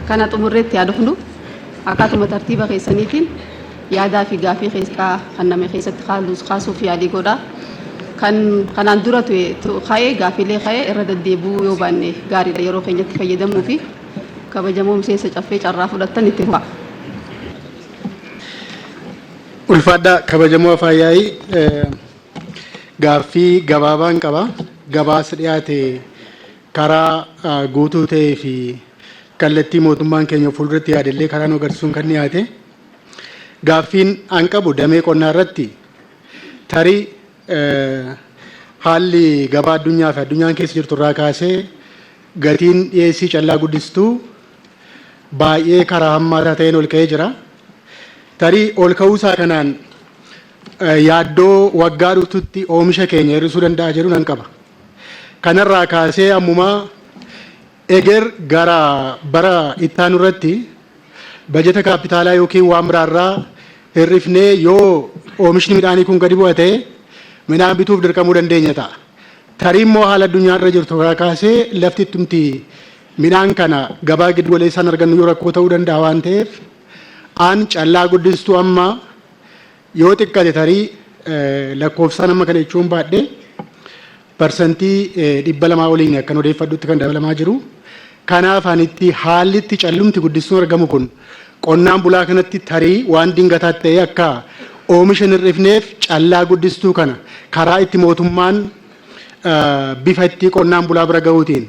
Kana xumurreetti haa dhufnu. Akkaatuma tartiiba keessaniitiin yaadaa fi gaafii keessaa kanname keessatti kaasuuf yaalii godha. Kan kanaan dura ka'ee gaafiilee ka'ee irra deddeebi'uu yoo baanne gaariidha, yeroo keenyatti fayyadamuu fi kabajamoo miseensa Caffee carraa fudhattan itti fufa. Ulfaadhaa, kabajamoo afaan yaa'ii, gaaffii gabaabaan qaba. Gabaasa dhiyaate karaa guutuu ta'ee fi kallattii mootummaan keenya fuulduratti yaadallee karaa nu agarsiisuun kan dhiyaate. Gaaffiin an qabu damee qonnaa irratti tarii haalli gabaa addunyaa fi addunyaan keessa jirtu irraa kaasee gatiin dhiyeessii callaa guddistuu baay'ee karaa hammaataa ta'een ol ka'ee jira. Tarii ol ka'uusaa kanaan yaaddoo waggaa dhuftutti oomisha keenya hir'isuu danda'a jedhu nan qaba. Kanarraa kaasee ammumaa eger gara bara ittaanu irratti bajeta kaapitaalaa yookiin waan biraarraa hir'ifnee yoo oomishni midhaanii kun gadi bu'a ta'e midhaan bituuf dirqamuu dandeenya ta'a. Tarii immoo haala addunyaa irra jirtu irraa kaasee lafti ittumti midhaan kana gabaa giddu galeessaan argannu yoo rakkoo ta'uu danda'a waan ta'eef, aan callaa guddistuu amma yoo xiqqate tarii lakkoofsaan amma kana jechuun baadhe 200% oliin akkan odeeffadhutti kan dabalamaa jiru. Kanaaf anitti haalli itti callumti guddisuun argamu kun qonnaan bulaa kanatti tarii waan dingataa ta'e akka oomisha hin hir'ifneef callaa guddistuu kana karaa itti mootummaan bifa itti qonnaan bulaa bira gahuutiin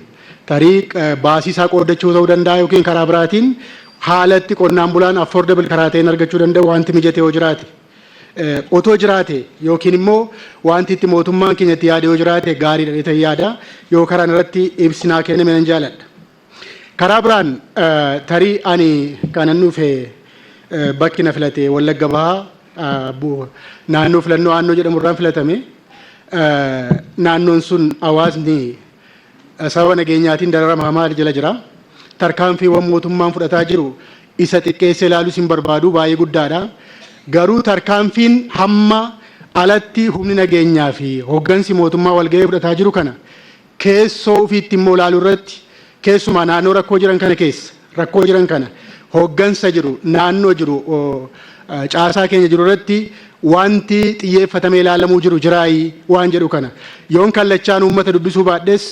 tarii baasii isaa qooddachuu ta'uu danda'a yookiin karaa biraatiin haala itti qonnaan bulaan affordable karaa ta'een argachuu danda'u wanti mijate yoo jiraate, otoo jiraate yookiin immoo wanti itti mootummaan keenya itti yaade yoo jiraate gaariidha jedhee yaada. Yoo karaan irratti ibsinaa kenname nan jaaladha. Karaa biraan tarii ani kanan dhufe bakki na filate Wallagga Bahaa, naannoo filannoo Aannoo jedhamu irraan filatame. Naannoon sun hawaasni sababa nageenyaatiin dararama hamaa jala jira. Tarkaanfiiwwan mootummaan fudhataa jiru isa xiqqeessee ilaaluus hin barbaadu, baay'ee guddaadha. Garuu tarkaanfiin hamma alatti humni nageenyaa fi hoggansi mootummaa walga'ee fudhataa jiru kana keessoo ofiitti immoo ilaaluu irratti, keessumaa naannoo rakkoo jiran kana keessa rakkoo jiran kana hoggansa jiru, naannoo jiru, caasaa keenya jiru irratti wanti xiyyeeffatamee ilaalamuu jiru jiraayii waan jedhu kana yoon kallachaan uummata dubbisuu baadhes,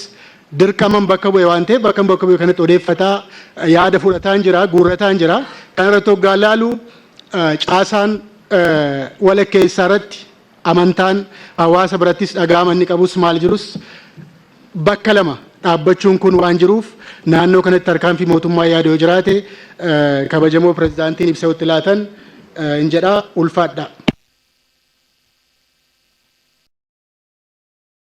dirqaman bakka bu'e waan ta'eef bakka bakka bu'e kanatti odeeffataa, yaada fudhataan jira, guurrataan jira. Kana irratti hoggaa ilaalu caasaan walakkeessaa irratti amantaan hawaasa birattis dhaga'ama inni qabus maal jirus bakka lama dhaabbachuun kun waan jiruuf, naannoo kanatti tarkaanfii mootummaa yaada yoo jiraate kabajamoo pirezidaantiin ibsa itti laatan hin jedhaa. Ulfaadha.